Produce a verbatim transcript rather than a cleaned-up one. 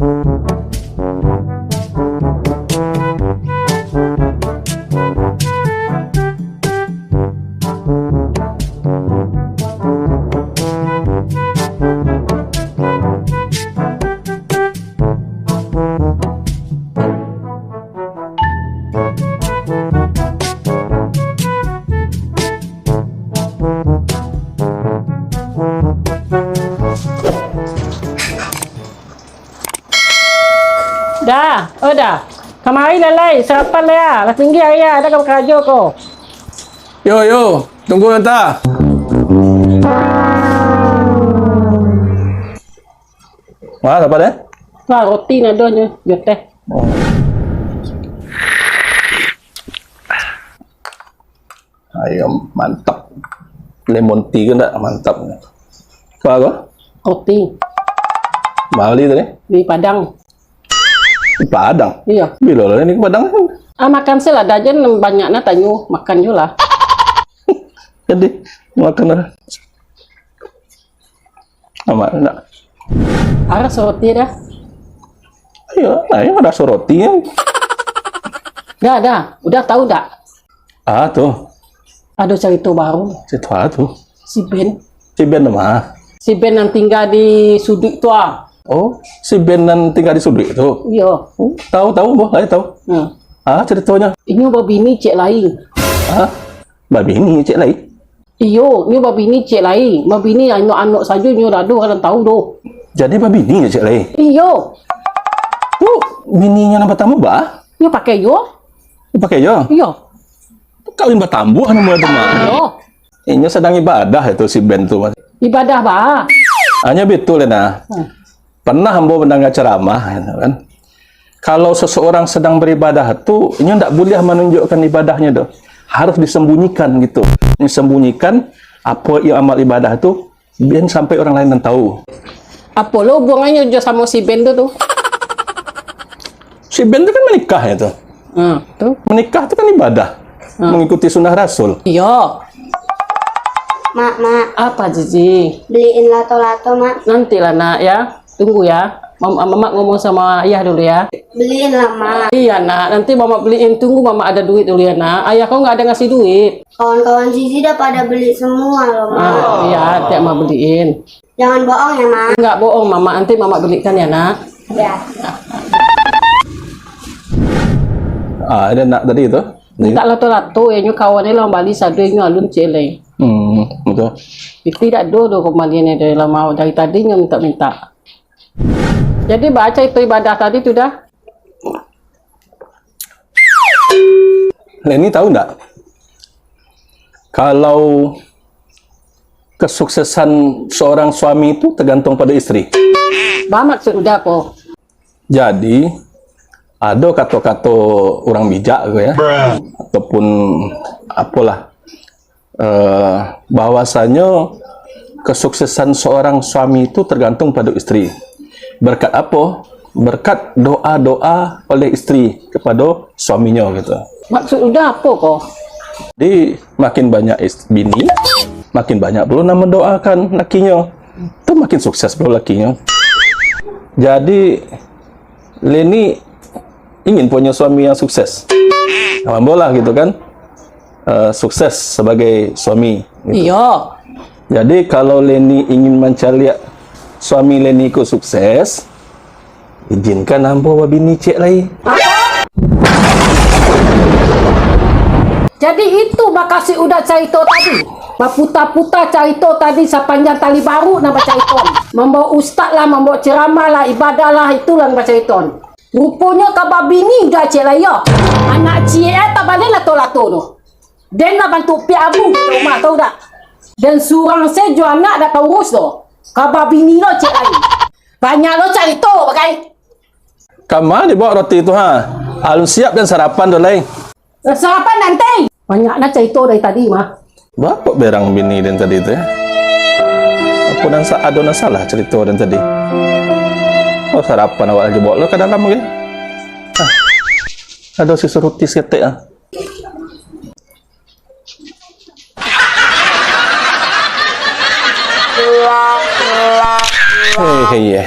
Dah, oh dah. Kamari lah lai, sarapan lah ya. Lah tinggi hari ya, ada ka bakarajo ko. Yo, yo, tunggu anta. Wah, apa deh? Wah, roti nadonyo, yo teh. Oh. Ayo, mantap. Lemon tea ke ndak? Mantap. Apa ko? Roti. Bali tadi? Di Padang. Di Padang? Iyo. Bilo lah ni ke Padang? Ah, makan se lah, dah jan banyak na tanyo, makan jo lah. Jadi, makan lah. Amak nak. Aras roti dah. Ayo, ayo aras roti ya. Dah, dah. Udah tahu dak? Ah, tu. Ado carito baru. Carito ah tu. Si Ben. Si Ben mah. Si Ben nan tingga di suduik tu ah. Oh, si Ben nan tingga di suduik tu. Iyo. Oh, tahu tahu boh, ayo tahu. Hmm. Ah, caritonyo. Inyo babini ciek lai. Ah, babini ciek lai. Iyo, inyo babini ciek lai. Babini anak-anak sajo inyo dak ado urang tahu doh. Jadi babini ciek lai? Iyo. Tu bininyo nan partamo ba? Inyo pakai iyo. Pakai iyo? Iyo. Kawin batambuah namo tu mah. Iyo. Inyo sadang ibadah itu si Ben tu mah. Ibadah ba? Hanyo bitu lah nah. Hmm. Pernah ambo mandanga caramah, gitu kan. Kalau seseorang sedang beribadah tu, inyo ndak buliah manunjukkan ibadahnyo tu. Harus disembunyikan gitu. Disembunyikan apo i-, amal ibadah tu, biar sampai orang lain nan tahu. Apo lo hubungannyo jo samo si Ben tu, tu? Si Ben tu kan menikah ya tu. Hmm, tu. Menikah tu kan ibadah. Hmm. Mengikuti sunnah Rasul. Iyo. Mak, Mak. Apa, Cici? Beliin lato-lato, Mak. Nantilah, Nak, ya. Tunggu, ya. Mam-, Mamak ngomong sama Ayah dulu, ya. Beliin lah, Mak. Iya, Nak. Nanti Mamak beliin. Tunggu Mamak ada duit dulu, ya, Nak. Ayah kau nggak ada ngasih duit. Kawan-kawan Cici dah pada beli semua loh, Mak. Ah, iya, tiap Mak beliin. Jangan bohong ya, Mak. Enggak bohong, Mamak. Nanti Mamak belikan ya, Nak. Ya. Ah, ada nak tadi tu? Mintak lato-lato, ya, nyo kawan lah bali sado, nyo alun ciek lai. Hmm, betul. Itu tidak do do kembalian dia lama dari tadi nyo minta-minta. Jadi, baca itu ibadah tadi tu dah. Leni tahu ndak? Kalau kesuksesan seorang suami itu tergantung pada istri. Ba maksud udah ko? Jadi, ado kato-kato urang bijak ko ya, ataupun apolah, eh, bahwasanyo kesuksesan seorang suami itu tergantung pada istri. Berkat apo? Berkat doa-doa oleh istri kepada suaminyo gitu. Maksud udah apo ko? Jadi, makin banyak is-, bini, makin banyak pulo nan mendoakan lakinyo. Tu makin sukses pulo lakinyo. Jadi, Leni ingin punya suami yang sukses. Ambo lah gitu kan. Eh, sukses sebagai suami gitu. Iyo. Jadi, kalau Leni ingin mancaliak suami Leni ko sukses, izinkan ambo babini ciek lai. Jadi itu makasih udah carito tadi. Baputa-puta carito tadi sapanjang tali baru nan bacarito. Mambawa ustaz lah, mambawa ceramah lah, ibadah lah, itulah nan bacarito. Ruponyo ka babini udah ciek lai yo. Anak ciek ai tabalen lato-lato tu. Den lah bantuak piak abu di rumah, tau dak? Den surang se jo anak dak taurus tu. Ka babini lo ciek lai. Banyak lo carito bagai. Kama dibawa roti tu, ha? Alun siap den sarapan tu lai. Sarapan nanti. Banyak nah carito dari tadi mah. Bapak berang bini den tadi tu, ya? Apa nan sa-, ado nan salah carito den tadi? Oh, sarapan awak lagi bawa lo ka dalam lagi. Ah. Ado sisa roti saketek, ah. Hei, hei, eh.